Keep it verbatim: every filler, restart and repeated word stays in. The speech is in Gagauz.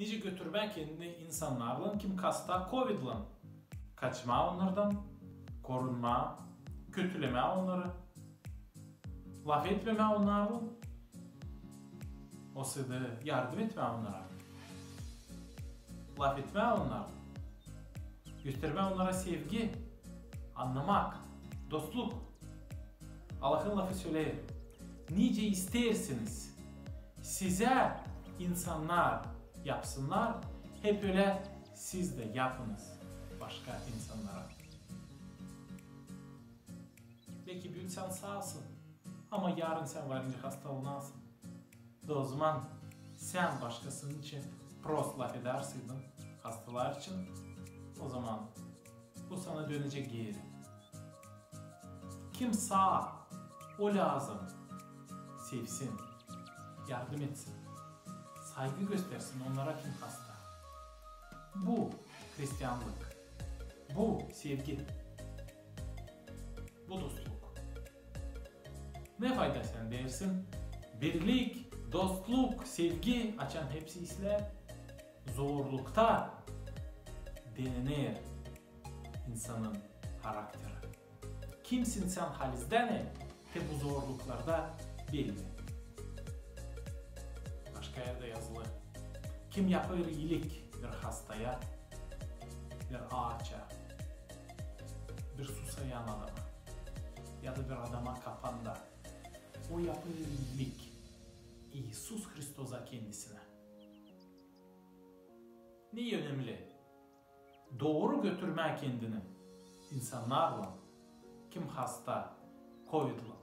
Nicä götürmää kendini insannarlan, kim hasta kovidlan? Kaçmaa onnardan, korunmaa, kötülemää onnarı, lafetmemää onnarlan, o sırada yardım etmää onnara, lafetmää onnara, göstermää onnara sevgi, annamak, dostluk. Allahın lafı söleer: nicä isteersiniz sizä insannar yapsınnar, hep ölä siz dä yapınız başka insannara. Beki büün sän saasın, ama yarın sän var nicä hastalanasın. Da ozaman sän başkasının için prost lafedärsin hastalar için, ozaman bu sana dönecek geeri. Kim saa, o lääzım sevsin, yardım etsin, saygı göstersin onnara, kim hasta. Bu hristianlık, bu sevgi, bu dostluk. Ne fayda sän deersin? Birlik, dostluk, sevgi, açan hepsi islää, zorlukta denener insanın harakteri. Kimsin sän halizdän, te bu zorluklarda belli. Başka erdä yazılı: kim yapêr iilik bir hastaya, bir aaça, bir susayan adama ya da bir adama kapanda, o yapêr iilik İisus Hristosa kendisinä. Ne önemli? Dooru götürmää kendini insannarlan, kim hasta kovidlan.